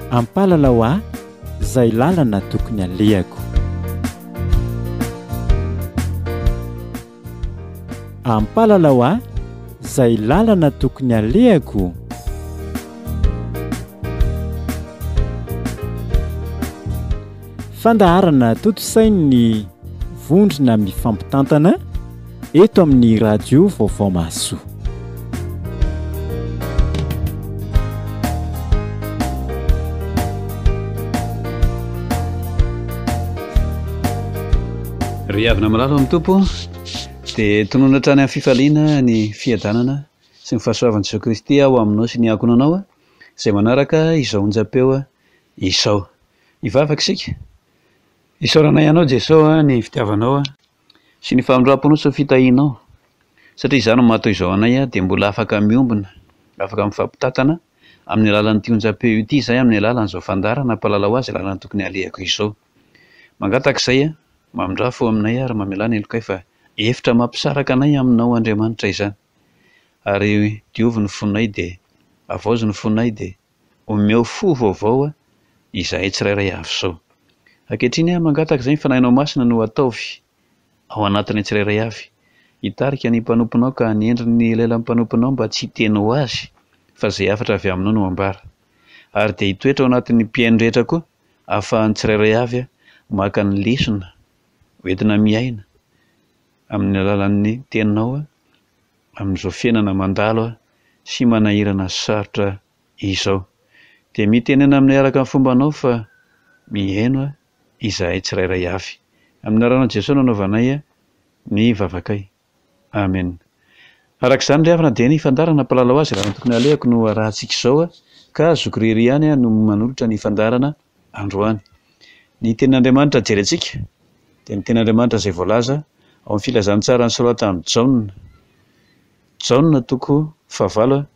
Ampalalao ahy zay lalana tokony alehako. Ampalalao ahy zay lalana tokony alehako. Fandaharana tontosain'ny vondrona mifampitantana eto amin'ny radio Vaovao Mahasoa. Ry havana malala ao amin'ny Tompo, dia tononina hatrany amin'ny fifaliana ny fiadanana sy ny fahasoavan'i Jesoa Kristy aho aminao sy ny ankohonanao izay manaraka izao onjam-peo izao. Hivavaka isika. Isaoranay Anao Jesoa ny fitiavanao sy ny famindram-ponao sy ny fitahianao satria izany no maha toy izao anay dia mbola afaka miombona, afaka mifampitantana amin'ny alalan'ity onjam-peo ity izahay amin'ny alalan'izao fandaharana Mpalalao azy lalana tokony halehako izao. Mangataka izay mamindrà fo aminay ary mamelà ny helokay fa efitra mampisaraka anay aminao Andriamanitra izany ary diovy ny fonay dia havaozy ny fonay dia Omeo fo vaovao izahay tsirairay avy izao. Ankehitriny aho mangataka izay ny Fanahinao Masina no ataovy ao anatinay tsirairay avy, hitarika ny mpanomponao ka hanendry ny lelan'ny mpanomponao mba tsy hiteny ho azy fa izay hafatra avy aminao no ambara. Ary dia hitoetra ao anatin'ny mpihaino rehetra koa ahafahan'ny tsirairay avy maka ny lesona hoentina miaina amin'ny alalan'ny teninao amin'izao fiainana mandalo sy manahirana sy sarotra izao. Dia mitenena aminay araka ny fombanao fa mihaino izahay tsirairay avy. Amin'ny anaranao Jesoa no anaovanay ny vavakay. Amen. Araka izany ry havana dia ny fandaharana mpalalao azy raha ny tokony halehako no arahantsika izao ka zoky irery ihany no manolotra ny fandaharana androany. Ny tenin'Andriamanitra jerentsika dia ny tenin'Andriamanitra izay voalaza ao amin'ny filazantsara nosoratan'i Jaona, Jaona toko fahavalo,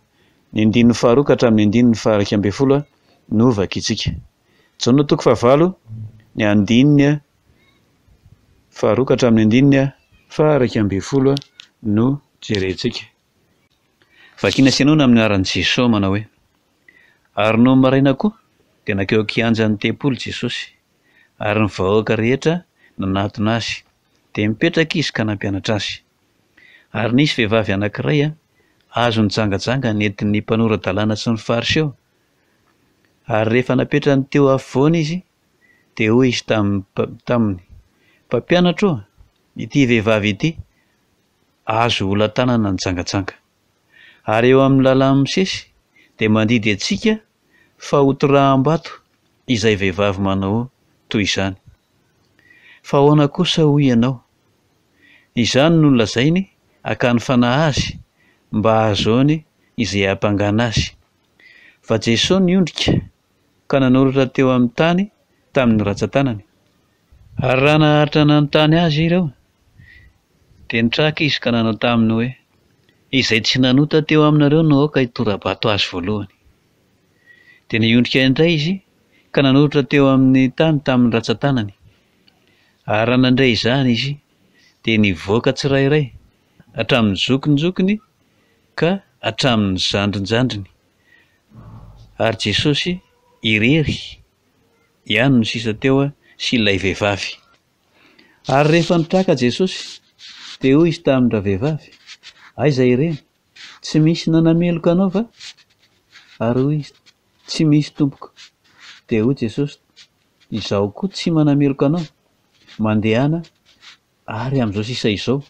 ny andininy faharoa ka hatramin'ny andininy faha-11 no vakintsika. Jaona toko fahavalo, ny andininy faharoa ka hatramin'ny andininy faha-11 no jerentsika. Vakina sy henoina amin'ny anaran'i Jesoa manao hoe, Ary nony maraina koa dia nankeo an-kianjan'ny tempoly Jesosy, ary ny vahoaka rehetra nanatona Azy, dia nipetraka Izy ka nampianatra azy. Ary nisy vehivavy anankiray azo nijangajanga nentin'ny mpanora-dalàna sy ny Fariseo, ary rehefa napetrany teo afovoany izy, dia hoy izy taminy, Mpampianatra ô, ity vehivavy ity azo holan-tanana nijangajanga. Ary eo amin'ny lalàn'i Mosesy dia mandidy antsika fa hotoraham-bato izay vehivavy manao toy izany. Fa ahoana kosa hoy ianao? Izany no nolazainy hakany fanahy azy mba hahazoany izay hampangana azy. Fa Jesoa niondrika ka nanoratra teo amin'ny tany tamin'ny rantsan-tanany. Ary raha naharitra nanontany azy ireo, dia nitraka izy ka nanao taminy hoe, Izay tsy nanota teo aminareo no aoka hitora-bato azy voalohany. Dia niondrika indray izy ka nanoratra teo amin'ny tany tamin'ny rantsan-tanany. Ary raha nandre izany izy, dia nivoaka tsirairay, hatramin'ny zokinjokiny ka hatramin'ny zandrinjandriny. Ary Jesosy irery ihany no sisa teo sy ilay vehivavy. Ary rehefa nitraka Jesosy, dia hoy Izy tamin-dravehivavy, Aiza ireny? Tsy misy nanameloka anao va? Ary hoy izy, Tsy misy, Tompoko. Dia hoy Jesosy, Izaho koa tsy manameloka anao. Mandehana ary amin'izao sisa izao,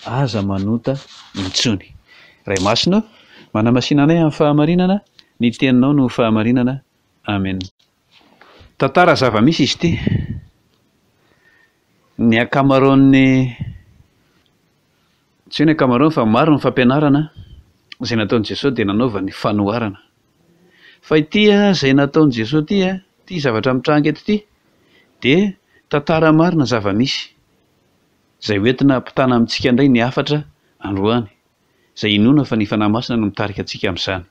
aza manota intsony. Ray Masina ô, manamasina anay amin'ny fahamarinana, ny Teninao no fahamarinana. Amen. Tantara zava-misy izy ity. Ny ankamaroan'ny, tsy hoe ny ankamaroany fa maro ny fampianarana izay nataon'i Jesoa dia nanaovany fanoharana. Fa ity izay nataon'i Jesoa ity, ity zavatra mitranga eto ity dia tantara marina zava-misy izay hoentina hampitana amintsika indray ny hafatra androany, izay inoana fa ny Fanahy Masina no mitarika antsika amin'izany.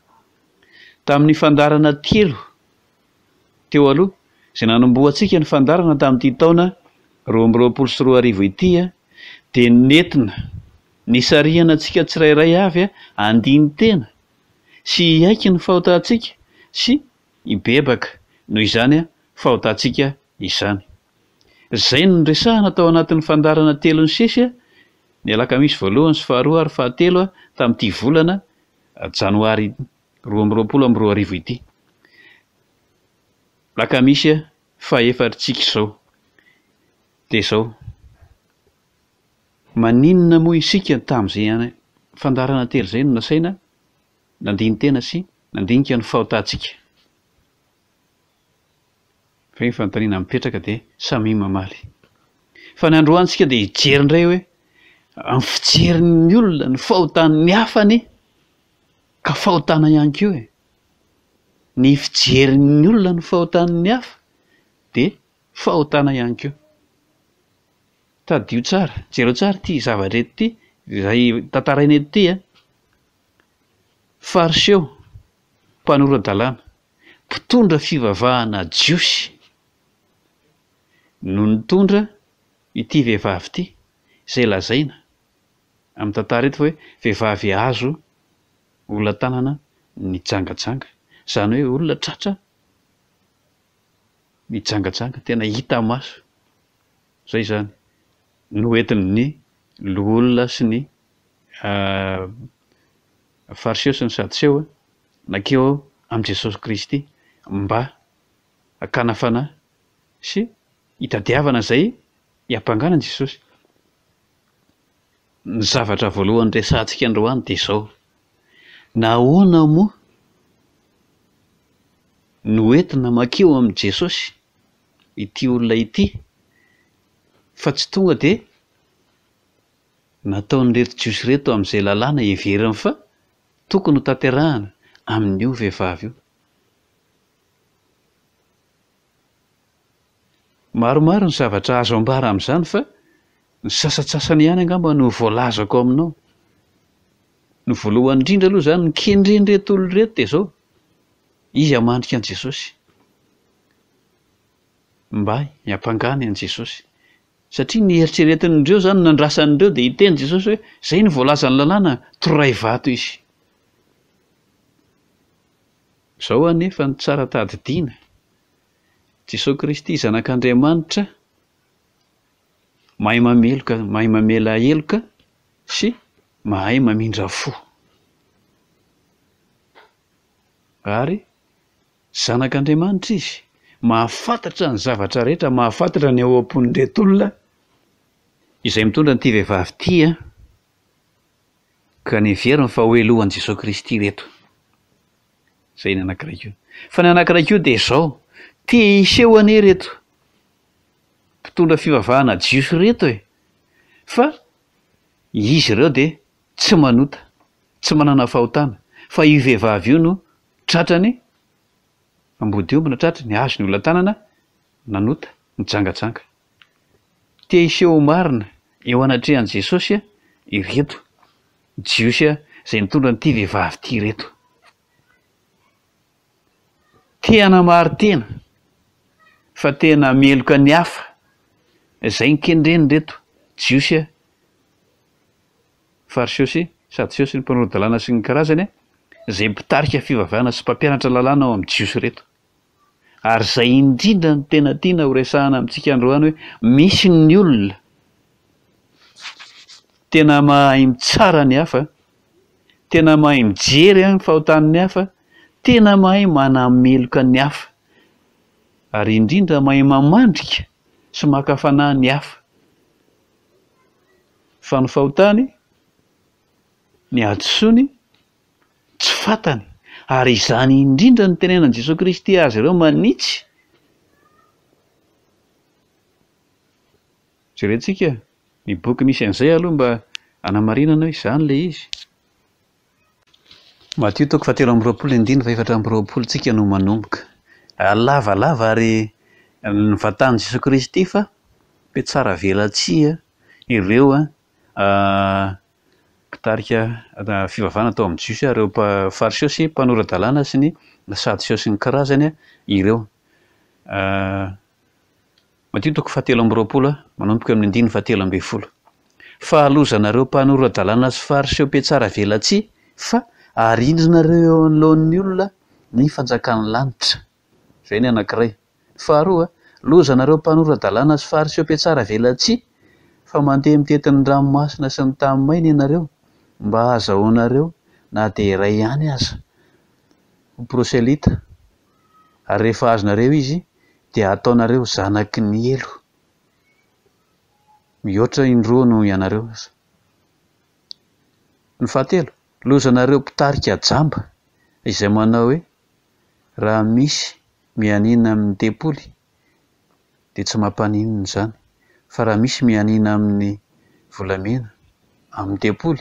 Tamin'ny fandaharana telo teo aloha, izay nanombohantsika ny fandaharana tamin'ity taona 2022 ity, dia nentina nisarihana antsika tsirairay avy handini-tena sy hiaiky ny fahotantsika sy hibebaka. Noho izany, fahotantsika izany. Izay no noresahana tao anatin'ny fandaharana telo nisesy, ny alakamisy voalohany sy faharoa ary fahatelo tamin'ity volana janoary 2022 ity. Alakamisy fahefatr'tsika izao. Dia izao. Maninona moa isika tamin'izay fandaharana telo izay no nasaina nandini-tena sy nandinika ny fahotantsika? Fa io fanontaniana mipetraka dia samia mamaly. Fa ny androany tsika dia hijery indray hoe amin'ny fijerin'ny olona ny fahotan'ny hafa anie ka fahotana ihany koa e. Ny fijerin'ny olona ny fahotan'ny hafa dia fahotana ihany koa. Tadidio tsara, jereo tsara ity zavatra eto ity, izay tantaraina eto ity a. Fariseo, mpanora-dalàna, mpitondra fivavahana jiosy no nitondra ity vehivavy ity, izay lazaina amin'ny tantara eto fa hoe vehivavy azo olon-tanana nijangajanga, izany hoe olona tratra nijangajanga, tena hita maso. Izay izany no entin'ny loholona sy ny Fariseo sy ny Sadoseo nankeo amin'i Jesosy Kristy mba hakana fanahy sy hitadiavana izay hiampangana an'i Jesosy. Ny zavatra voalohany resahantsika androany dia izao, nahoana moa no entina mankeo amin'i Jesosy ity olona ity fa tsy tonga dia nataon'ireto Jiosy ireto amin'izay lalàna heveriny fa tokony ho tanterahana amin'io vehivavy io. Maromaro ny zavatra azo ambara amin'izany fa ny sasantsasany ihany angamba no voalazako aminao. Ny voalohany indrindra aloha izany ny kendren'ireto olona ireto dia izao, izy hamandrika an'i Jesosy. Mba hiampangany an'i Jesosy. Satria ny eritreretin'ireo izany, ny nandrasan'ireo dia hiteny Jesosy hoe, izay no voalazan'ny lalàna, toray vato izy. Izao anefa no tsara tadidiana, Jesosy Kristy Zanak'Andriamanitra mahay mameloka, mahay mamela heloka sy mahay mamindra fo. Ary Zanak'Andriamanitra izy, mahafantatra ny zavatra rehetra, mahafantatra ny ao am-pon'ireto olona izay mitondra an'ity vehivavy ity an, ka neveriny fa ho helohan'i Jesoa Kristy ireto. Izay ny anankiray koa. Fa ny anankiray koa dia izao, te hiseho anie ireto mpitondra fivavahana jiosy ireto e, fa izy ireo dia tsy manota, tsy manana fahotana, fa io vehivavy io no Tratrany ambodiomby na tratrany azo ny olon-tanana nanota, nijangajanga. Te hiseho ho marina eo anatrehan'i Jesosy ireto Jiosy izay nitondra an'ity vehivavy ity ireto. Te hanamari-tena fa tena meloka ny hafa izay nikendren'ireto Jiosy Fariseo sy Sadoseo sy ny mpanora-dalàna sy ny karazany, izay mpitarika fivavahana sy mpampianatra lalàna ao amin'ny Jiosy ireto. Ary izay indrindra no tena tiana horesahana amintsika androany hoe misy ny olona tena mahay mitsara ny hafa, tena mahay mijery ny fahotan'ny hafa, tena mahay manameloka ny hafa, ary indrindra mahay mamandrika sy maka fanahy ny hafa. Fa ny fahotany, ny hadisoany, tsy fantany. Ary izany indrindra no tenenan'i Jesoa Kristy azy ireo manitsy. Jerentsika ny boky misy an'izay aloha mba hanamarinana hoe izany ilay izy. Matio toko fahatelo amby roapolo andininy fahefatra amby roapolo tsika no manomboka. Lavalava ary ny vatan'i Jesoa Kristy fa mpitsara velatsihy ireo mpitarika fivavahana tao amin'ny Jiosy, ireo Fariseo sy mpanora-dalàna sy ny Sadoseo sy ny karazany ireo. Matio toko fahatelo amby roapolo, manomboka eo amin'ny andininy fahatelo ambin'ny folo. Fahalozanareo mpanora-dalàna sy Fariseo mpihatsara velatsihy, fa arindrinareo eo anoloan'ny olona ny fanjakan'ny lanitra. Izay ny anankiray. Faharoa, lozanareo mpanora-dalàna sy Fariseo mpiatsara velatsihy, fa mandeha mitety ny ranomasina sy ny tany maina ianareo, mba hahazahoanareo na dia iray ihany aza ho proselyta, ary rehefa azonareo izy, dia hataonareo zanaky ny helo mihoatra indroa noho ianareo aza. Ny fahatelo, lozanareo mpitarika jamba, izay manao hoe, Raha misy mianiana amin'ny tempoly dia tsy mampaninona izany, fa raha misy mianiana amin'ny volamena amin'ny tempoly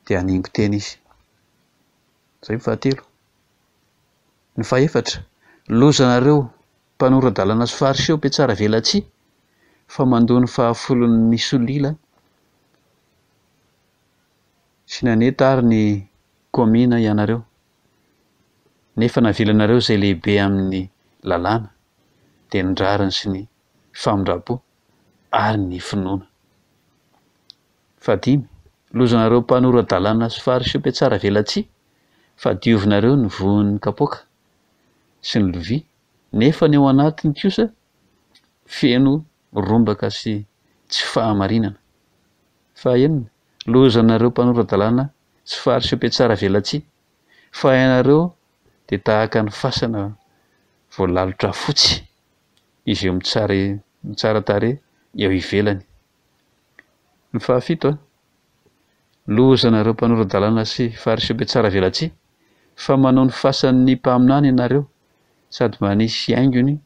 dia haningo tena izy. Izay ny fahatelo. Ny fahefatra, lozanareo mpanora-dalana sy fariseo mpiatsara velatsihy fa mandoa ny fahafolon'ny solila sy ny aneta ary ny komina ianareo, nefa navelanareo izay lehibe amin'ny lalàna, dia ny rariny sy ny famindram-po ary ny finoana. Fahadimy, lozanareo mpanora-dalàna sy fariseo mpiatsara velatsihy, fa diovinareo ny vohon'ny kapoaka sy ny lovia, nefa ny ao anatiny kosa feno rombaka sy tsy fahamarinana. Fahaenina, lozanareo mpanora-dalàna sy fariseo mpiatsara velatsihy, fa ianareo dia tahaka ny fasana voalalotra fotsy, izay mitsara mitsara tarehy eo ivelany. Ny fahafito, lozanareo mpanora-dalàna sy fariseo mpiatsara velatsihy, fa manao ny fasan'ny mpaminany ianareo, sady manisy haingony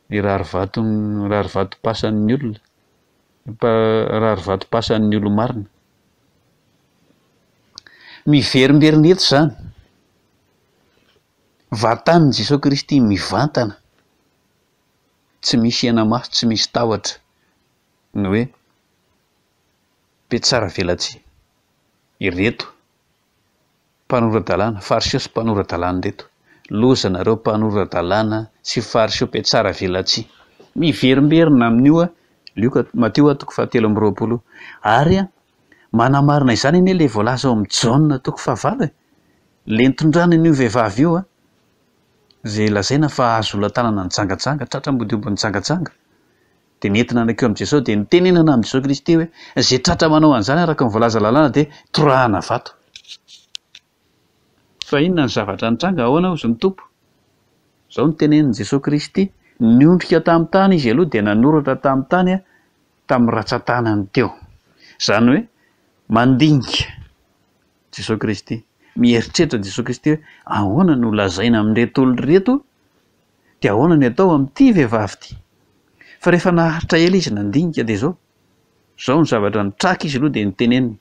ny rarivato rarivatom-pasan'ny olona, rarivatom-pasan'ny olo-marina. Miverimberina eto izany. Vantanin'i Jesoa Kristy mivantana. Tsy misy hena-maso, tsy misy tahotra ny hoe mpiatsara velatsihy ireto mpanora-dalàna, fariseo sy mpanora-dalàna ireto. Lozanareo mpanora-dalàna sy fariseo mpiatsara velatsihy. Miverimberina amin'io Lioka, Matio toko fahatelo amby roapolo. Ary Manamarina izany anie ilay voalaza ao amin'ny Jaona toko fahavalo e! Ilay nitondrana an'io vehivavy io izay lazaina fa azo olan-tanana nijangajanga, tratra ambodiomby nijangajanga, dia nentina nankeo amin'i Jesosy, dia nitenenana amin'i Jesosy Kristy hoe izay tratra manao an'izany araka ny voalaza lalàna dia torahana vato. Fa inona ny zavatra nitranga? Ahoana hozy ny Tompo? Izao no tenenin'i Jesosy Kristy, niondrika tamin'ny tany Izy aloha dia nanoratra tamin'ny tany tamin'ny ratsan-tanany teo. Izany hoe mandinika Jesosy Kristy, mieritreritra Jesosy Kristy hoe ahoana no lazaina amin'ireto olona ireto dia ahoana ny atao amin'ity vehivavy ity. Fa rehefa naharitra ela Izy nandinika dia izao, izao ny zavatra nitraka Izy aloha dia niteneniny.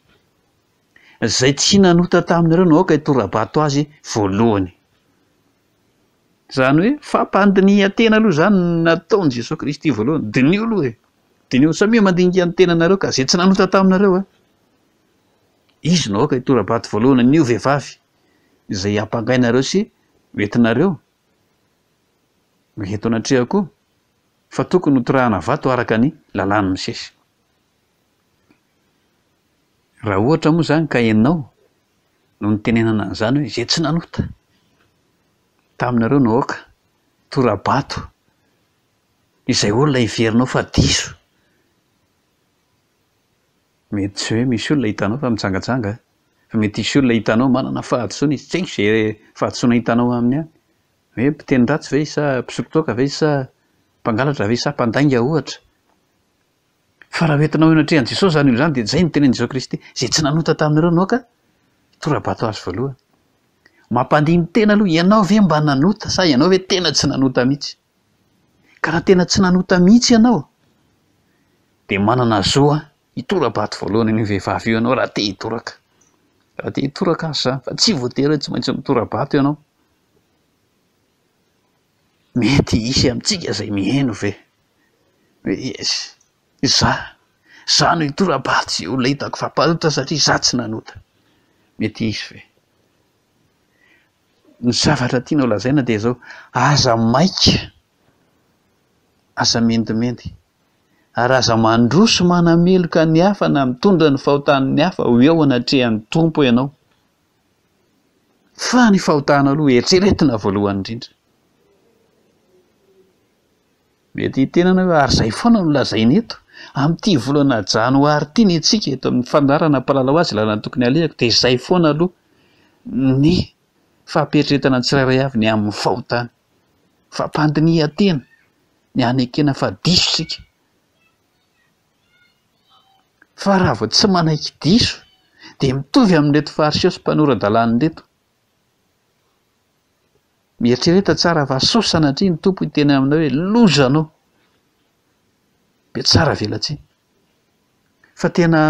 Izay tsy nanota taminareo no aoka hitora-bato azy voalohany. Izany hoe fampandinihan-tena aloha izany no nataon'i Jesoa Kristy voalohany. Diniho aloha e! Diniho, samia mandinika ny tenanareo ka izay tsy nanota taminareo e! Izy no aoka hitora-bato voalohany an'io vehivavy izay ampangainareo sy hoentinareo eto anatrehako fa tokony hotorahana vato araka ny lalàn'i Mosesy. Raha ohatra moa izany ka ianao no nitenenana an'izany hoe izay tsy nanota taminareo no aoka tora-bato izay olona heverinao fa diso. Mety tsy hoe misy olona hitanao fa mijangajanga fa mety hisy olona hitanao manana fahadisoana izy, tsy haiko izay fahadisoana hitanao aminy any. Hoe mpiteny ratsy ve izy sa mpisotro toaka ve izy sa mpangalatra ve izy sa mpandainga ohatra. Fa raha hoentinao eo anatrehan'i Jesosy izany olona izany dia izay no tenenin'i Jesosy Kristy, izay tsy nanota taminareo no aoka hitora-bato azy voalohany. Mampandini-tena aloha, ianao ve mba nanota sa ianao ve tena tsy nanota mihitsy? Ka raha tena tsy nanota mihitsy ianao dia manana zo hitora-bato voalohany an'io vehivavy io ianao raha te hitoraka. Raha te hitoraka aza izany, fa tsy voatery hoe tsy maintsy mitora-bato ianao. Mety hisy amintsika izay mihaino ve hoe yes, izaho, izaho no hitora-bato izay olona hitako fa mpanota satria izaho tsy nanota. Mety hisy ve? Ny zavatra tiana ho lazaina dia izao, aza maika, aza mendimendy, ary aza mandroso manameloka ny hafa na mitondra ny fahotan'ny hafa ho eo anatrehan'ny Tompo ianao. Fa ny fahotana aloha eritreretina voalohany indrindra. Mety hiteny ianao hoe ary izay foana no lazaina eto. Amin'ity volana janoary ity ny antsika eto amin'ny fandaharana Mpalalao azy lalana tokony alehako dia izay foana aloha ny fampieritreretana ny tsirairay avy ny amin'ny fahotana. Fampandinihan-tena ny hanekena fa diso isika. Fa raha vao tsy manaiky diso dia mitovy amin'ireto fariseo sy mpanora-dalàna ireto. Mieritrereta tsara fa sao sanatria ny Tompo hiteny aminao hoe loza anao. Be tsara velatsihy. Fa tena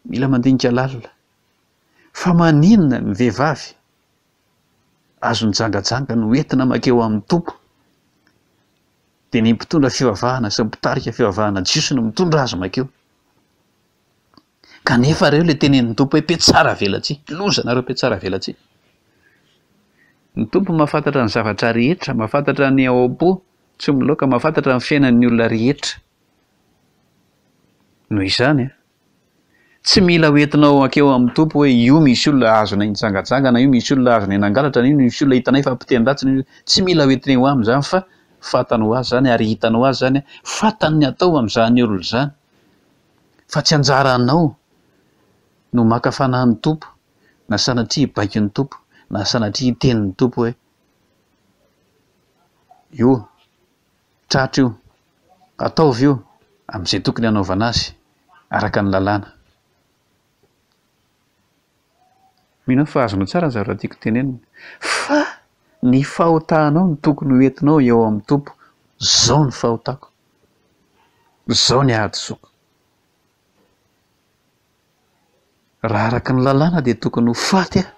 mila mandinika lalina. Fa maninona ny vehivavy azo nijangajanga no entina mankeo amin'ny Tompo? Dia ny mpitondra fivavahana sy ny mpitarika fivavahana jiosy no mitondra azy mankeo. Kanefa reo le tenenin'ny Tompo hoe mpiatsara velatsihy, loza nareo mpiatsara velatsihy. Ny Tompo mahafantatra ny zavatra rehetra, mahafantatra ny ao am-po, tsy miloaka, mahafantatra ny fiainan'ny olona rehetra. Noho izany, tsy mila ho entinao hankeo amin'ny Tompo hoe io misy olona azonay nijangajanga na io misy olona azonay nangalatra na io misy olona hitanay fa mpiteny ratsy na io, tsy mila ho entinay ho aminy izany fa fantany ho azy izany ary hitany ho azy izany, fantany ny atao amin'izany olona izany. Fa tsy anjaranao no maka fanahy ny Tompo na sanatria hibaiko ny Tompo na sanatria hiteny ny Tompo hoe io tratra io, ataovy io amin'izay tokony hanaovana azy araka ny lalàna. Mino aho fa azonao tsara ny zavatra tiako tenenina. Fa ny fahotanao no tokony ho entinao eo amin'ny Tompo, zao ny fahotako. Izao ny hadisoako. Raha araka ny lalàna dia tokony ho faty aho,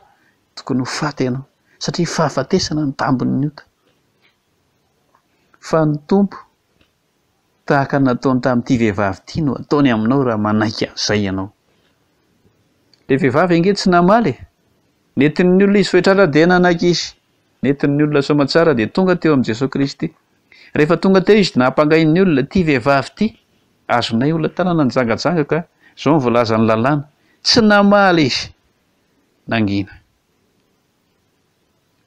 tokony ho faty ianao, satria fahafatesana ny tambin'ny ota. Fa ny Tompo, tahaka ny nataony tamin'ity vehivavy ity no ataony aminao raha manaiky an'izay ianao. Ilay vehivavy ange tsy namaly e! Nentin'ny olona izy fetrala dia nanaiky izy. Nentin'ny olona soamatsara dia tonga teo amin'i Jesoa Kristy. Rehefa tonga teo izy dia nampangain'ny olona, ity vehivavy ity, azonay olona tanana nijangajanga ka izao no voalazan'ny lalàna. Tsy namaly izy. Nangina.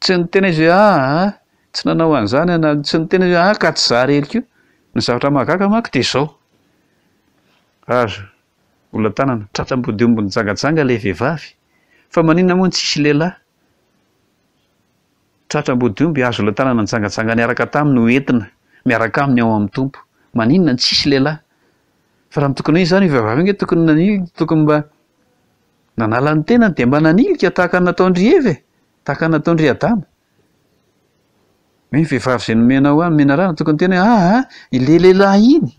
Tsy niteny izy hoe aa, tsy nanao an'izany aho na tsy niteny izy hoe aa ka tsy za irery koa. Ny zavatra mahagaga manko dia izao, azo olona tanana, tratra ambodiomby nijangajanga ilay vehivavy, fa maninona moa no tsisy lehilahy? Tratra ambodiomby, azo ilay tanana nijangajanga niaraka taminy ho entina miaraka aminy ao amin'ny Tompo. Maninona no tsisy lehilahy? Fa raha ny tokony ho izy izany io vehivavy io ange tokony nanilika, tokony mba nanala ny tenany dia mba nanilika tahaka ny nataon-dry Eva e! Tahaka ny nataon-dry Adama. Hoe ny vehivavy izay nomenao ahy, nomena rano, tokony hiteny hoe aa, ilay lehilahy iny,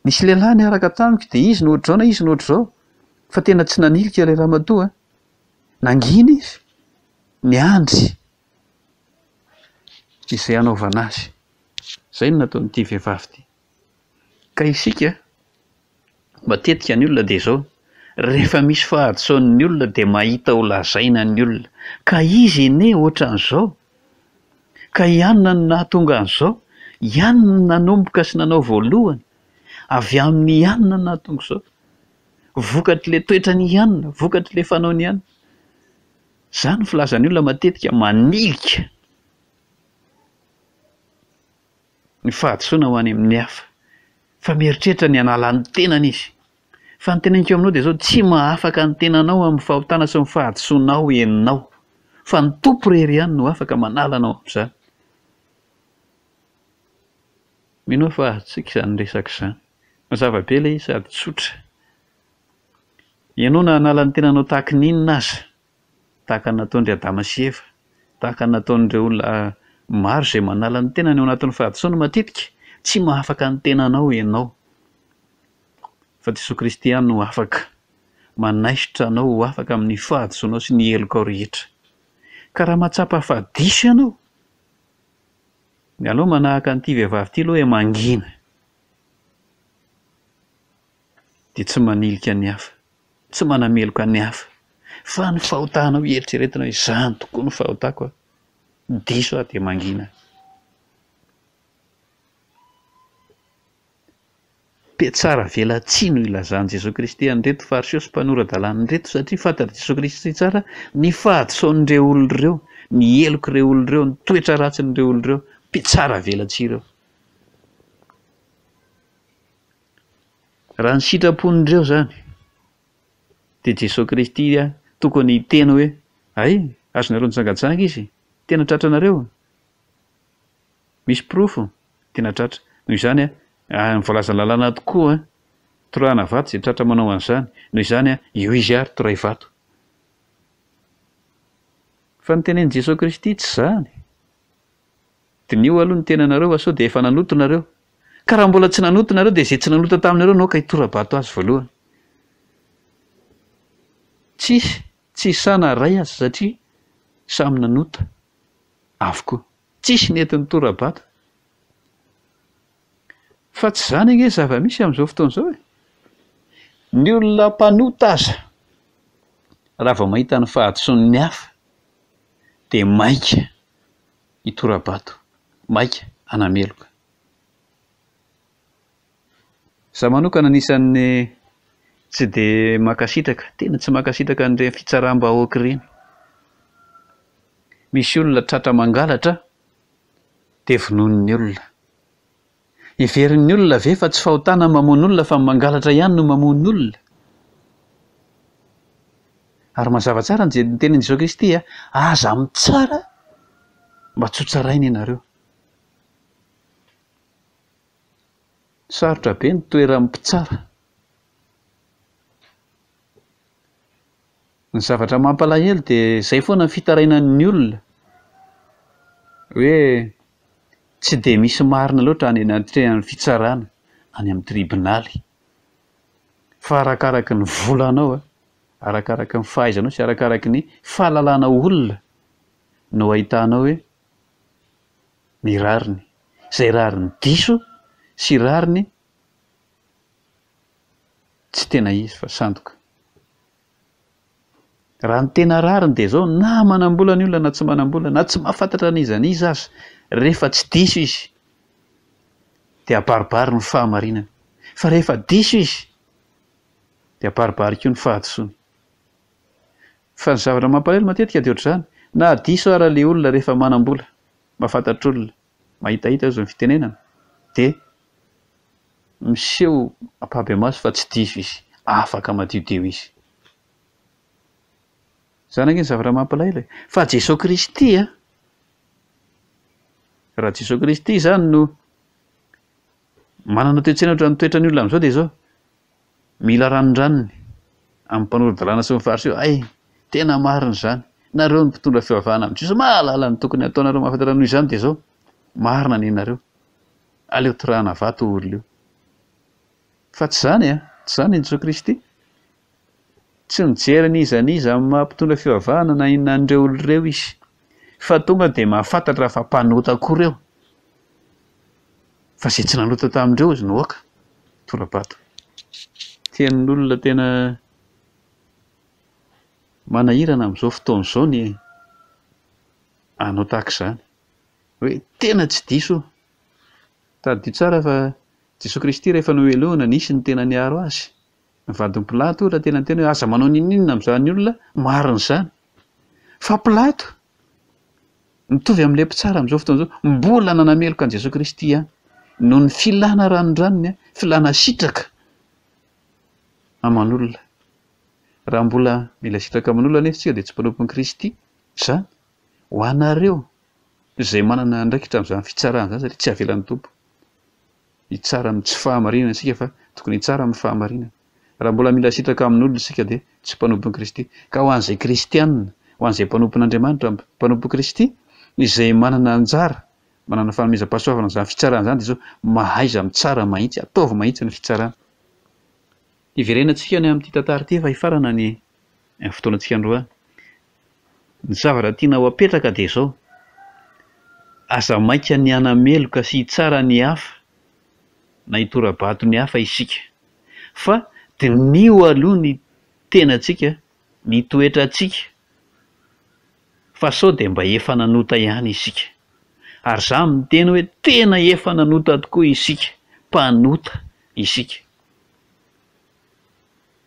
nisy lehilahy niaraka tamiko dia izy no ohatr'izao na izy no ohatr'izao. Fa tena tsy nanilika ilay ramatoa a. Nangina izy, niandry izay hanaovana azy. Izay no nataon'ity vehivavy ity. Ka isika, matetika ny olona dia izao, rehefa misy fahadisoan'ny olona dia mahita ho lazaina ny olona. Ka izy anie ohatran'izao, ka i anona no nahatonga an'izao, i anona no nanomboka sy nanao voalohany, avy amin'i anona no nahatonga izao. Vokatr'ilay toetrany ihany, vokatr'ilay fanaony ihany. Izany ny filazan'ny olona matetika manilika ny fahadisoana ho any amin'ny hafa, fa mieritreritra ny hanala ny tenany izy. Fa ny teneniko aminao dia izao, tsy mahafaka ny tenanao amin'ny fahotana sy ny fahadisoanao ianao, fa ny Tompo irery ihany no afaka manala anao amin'izany. Mino aho fa azontsika izany resaka izany. Mazava be ilay izy sady tsotra. Ianao na hanala ny tenanao tahaka ny inona aza, tahaka ny nataon-dry Adama sy Eva, tahaka ny nataon'ireo olona maro izay manala ny tenany ao anatin'ny fahadisoana matetika, tsy mahafaka ny tenanao ianao. Fa Jesoa Kristy ihany no afaka manaisotra anao ho afaka amin'ny fahadisoanao sy ny helokao rehetra. Ka raha mahatsapa fa diso ianao, ny aleo manahaka an'ity vehivavy ity aloha hoe mangina. Dia tsy manilika ny hafa, tsy manameloka ny hafa, fa ny fahotanao eritreretina hoe izany tokoa no fahotako a, diso aho dia mangina. Mpiatsara velatsihy no ilazan'i Jesoa Kristy an'ireto Fariseo sy mpanora-dalàna ireto satria fantatr'i Jesoa Kristy tsara ny fahadisoan'ireo olona ireo, ny helok'ireo olona ireo, ny toetra ratsin'ireo olona ireo. Mpiatsara velatsihy ireo. Raha ny sitrapon'ireo izany dia Jesoa Kristy tokony hiteny hoe, Hay, azonareo nijangajanga izy, tena tratranareo. Misy porofo? Tena tratra. Noho izany, ny voalazan'ny lalàna tokoa, torahana vato izay tratra manao an'izany. Noho izany, io izy ary toray vato. Fa ny tenenin'i Jesoa Kristy tsy izany. Diniho aloha ny tenanareo fa sao dia efa nanota nareo. Ka raha mbola tsy nanota nareo dia izay tsy nanota taminareo no aoka hitora-bato azy voalohany. Tsisy, tsisy sahy na iray aza satria samy nanota avokoa. Tsisy nety nitora-bato. Fa tsy izany ange ny zava-misy amin'izao fotoana izao e! Ny olona mpanota aza raha vao mahita ny fahadisoan'ny hafa dia maika hitora-bato, maika hanameloka. Izaho manokana anisan'ny tsy dia mankasitraka, tena tsy mankasitraka an'ireny fitsaram-bahoaka ireny. Misy olona tratra mangalatra dia vonoin'ny olona. Heverin'ny olona ve fa tsy fahotana ny mamono olona fa ny mangalatra ihany no mamono olona? Ary mazava tsara ny tenin'i Jesoa Kristy, aza mitsara mba tsy ho tsaraina ianareo. Sarotra be ny toeran'ny mpitsara. Ny zavatra mampalahelo dia izay foana ny fitarainan'ny olona hoe tsy dia misy marina loatra any anatrehan'ny fitsarana, any amin'ny tribonaly. Fa arakaraky ny volanao, arakaraky ny fahaizanao sy arakaraky ny fahalalanao olona no ahitanao hoe ny rariny. Izay rariny diso sy rariny tsy tena izy fa sandoka. Raha ny tena rariny dia izao, na manam-bola ny olona na tsy manam-bola, na tsy mahafantatra an'iza n'iza aza, rehefa tsy diso izy dia abaribary ny fahamarinany. Fa rehefa diso izy dia abaribary koa ny fahadisoany. Fa ny zavatra mampalahelo matetika dia ohatr'izany, na diso ara ilay olona rehefa manam-bola, mahafantatr'olona, mahitahita aza ny fitenenana, dia miseho ampahibemaso fa tsy diso izy, afaka madiodio izy. Izany ange ny zavatra mampalahelo e! Fa Jesoa Kristy a! Raha Jesoa Kristy izany no manana toe-tsaina ohatran'ny toetran'ny olona amin'izao dia izao, mila ranondranony amin'ny mpanora-dalàna sy ny fariseo, hay, tena marina izany, nareo ny mpitondra fivavahana amin'ny Jiosy, mahalala ny tokony hataonareo, mahafantatra noho izany dia izao, marina ny anareo, aleo torahana vato io olona io. Fa tsy izany an, tsy izany i Jesoa Kristy. Tsy mijery an'iza n'iza amin'ny maha mpitondra fivavahana na inona an'ireo olona ireo izy, fa tonga dia mahafantatra fa mpanota koa ireo, fa izay tsy nanota tamin'ireo izy no aoka tora-bato. Tenin'olona tena manahirana amin'izao fotoana izao ny hanao tahaka izany, hoe tena tsy diso io. Tadidio tsara fa Jesoa Kristy rehefa nohelohina nisy ny tena niaro azy. Ny vadin'i Pilato ohatra tena niteny hoe aza manao n'inon'inona amin'izany olona marina izany. Fa Pilato, mitovy amin'ilay mpitsara amin'izao fotoana izao, mbola nanameloka an'i Jesoa Kristy ihany. Noho ny filana ranondranony, filana sitraka aman'olona. Raha mbola mila sitraka aman'olona anefa isika dia tsy mpanompon'i Kristy izany. Ho anareo izay manana andraikitra amin'izany fitsarana izany satria tsy avelan'ny Tompo. hitsara amin'ny tsy fahamarinana isika fa tokony hitsara amin'ny fahamarinana. Raha mbola mila sitraka amin'olona isika dia tsy mpanompon'i Kristy. Ka ho an'izay kristiana, ho an'izay mpanompon'Andriamanitra, mpanompon'i Kristy, izay manana anjara, manana fanomezam-pahasoavana amin'izany fitsarana izany dia izao, mahaiza mitsara mahitsy, ataovy mahitsy ny fitsarana. Hiverenantsika ny amin'ity tantara ity fa hifarana ny fotoanantsika androany. Ny zavatra tiana ho apetraka dia izao, aza maika ny hanameloka sy hitsara ny hafa na hitora-bato ny hafa isika, fa diniho aloha ny tenantsika, ny toetrantsika, fa sao dia mba efa nanota ihany isika. Ary izaho miteny hoe tena efa nanota tokoa isika, mpanota isika.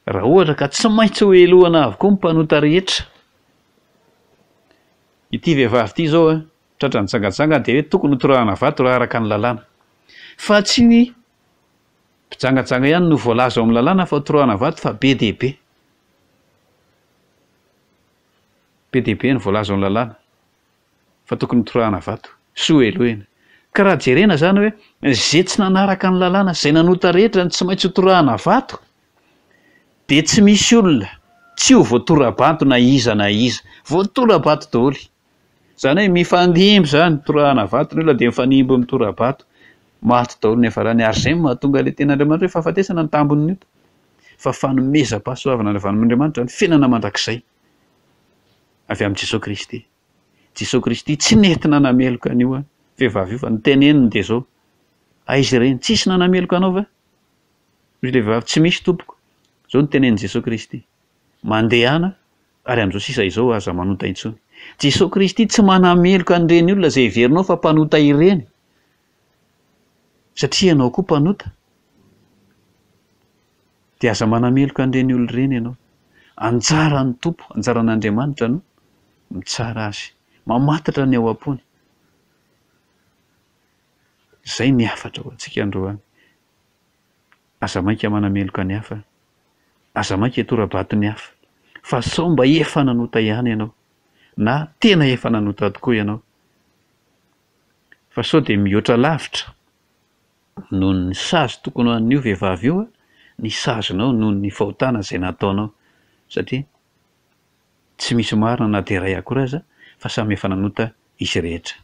Raha ohatra ka tsy maintsy ho helohana avokoa ny mpanota rehetra. Ity vehivavy ity izao a, tratra nijangajanga dia hoe tokony hotorahana vato raha araka ny lalàna. Fa tsy ny mpijangajanga ihany no voalaza ao amin'ny lalàna fa hotorahana vato fa be dia be. Be dia be ny voalaza ao amin'ny lalàna fa tokony hotorahana vato sy hohelohina. Ka raha jerena izany hoe izay tsy nanaraka ny lalàna, izay nanota rehetra no tsy maintsy hotorahana vato, dia tsy misy olona tsy ho voatora-bato na iza na iza. Voatora-bato daholo. Izany hoe mifandimby izany, torahana vato ny olona dia mifanimby mitora-bato. Maty daholo ny niafarany. Ary izay no mahatonga ilay tenin'Andriamanitra hoe fahafatesana ny tambin'ny ota. Fa fanomezam-pahasoavana avy amin'Andriamanitra ny fiainana mandrakizay avy amin'i Jesoa Kristy. Jesoa Kristy tsy nety nanameloka an'io vehivavy io fa ny teneniny dia izao, aiza ireny? Tsisy nanameloka anao va? Hoy ilay vehivavy, tsy misy tompoko. Izao no tenenin'i Jesoa Kristy, mandehana ary amin'izao sisa izao aza manota intsony. Jesoa Kristy tsy manameloka an'ireny olona izay heverinao fa mpanota ireny, satria ianao koa mpanota. Dia aza manameloka an'ireny olona ireny ianao. Anjaran'ny Tompo, anjaran'Andriamanitra no mitsara azy, mamantatra ny ao am-pony. Izay ny hafatra ho antsika androany. Aza mainka manameloka ny hafa, aza mainka hitora-bato ny hafa, fa sao mba efa nanota ihany ianao, na tena efa nanota tokoa ianao, fa sao dia mihoatra lavitra noho ny sazy tokony ho an'io vehivavy io ny sazinao noho ny fahotana izay nataonao, satria tsy misy marina na dia iray akory aza fa samy efa nanota izy rehetra.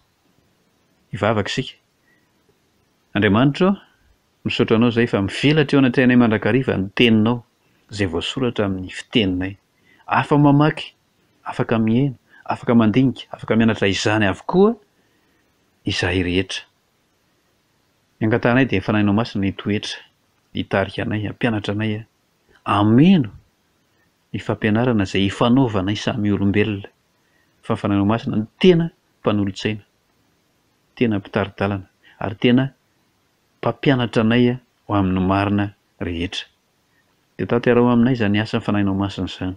Hivavaka isika. Andriamanitra ô, misaotra Anao izahay fa mivelatra eo anatrehanay mandrakariva ny Teninao izay voasoratra amin'ny fiteninay. Afa-mamaky, afaka mihaino, afaka mandinika, afaka mianatra izany avokoa izahay rehetra. Ny angatahanay dia ny Fanahinao Masina hitoetra, hitarika anay, hampianatra anay, hameno ny fampianarana izay ifanaovanay samy olombelona, fa ny Fanahinao Masina no tena mpanolotsaina, tena mpitari-dalana ary tena mpampianatra anay ho amin'ny marina rehetra. Dia tanteraho aminay izany asan'ny Fanahinao Masina izany.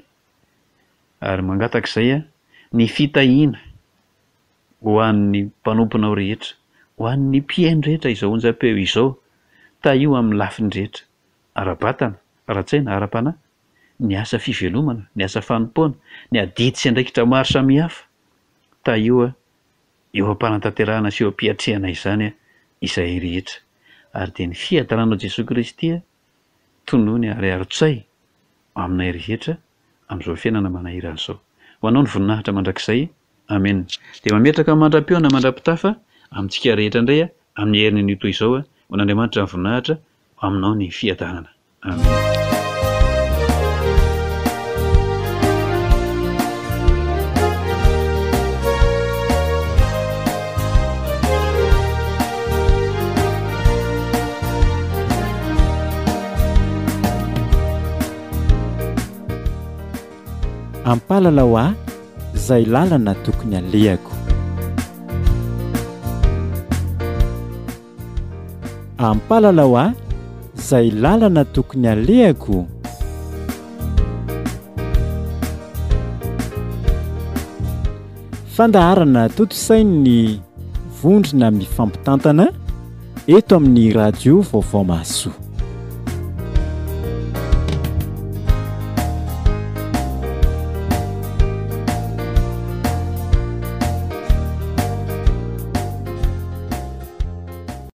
Ary mangataka izay ny fitahiana ho an'ny mpanomponao rehetra, ho an'ny mpihaino rehetra izao onjam-peo izao, tahio amin'ny lafiny rehetra, ara-batana, ara-tsaina, ara-panahy, ny asa fivelomana, ny asa fanompoana, ny adidy sy andraikitra maro samihafa, tahio eo am-panatanterahana sy eo am-piatrehana izany izahay rehetra. Ary dia ny fiadananao Jesoa Kristy tonony ary arotsay aminay rehetra amin'izao fiainana manahirana izao. Ho Anao ny voninahitra mandrakizay. Amena. Dia mametraka mandra-peo na mandra-pitafa amintsika rehetra indray amin'ny heriny anio toy izao. Ho an'Andriamanitra ny voninahitra, ho aminao ny fiadanana. Amena. Ampalalao ahy izay lalana tokony alehako. Ampalalao ahy izay lalana tokony alehako. Fandaharana tontosain'ny vondrona mifampitantana eto amin'ny radio Vaovao Mahasoa.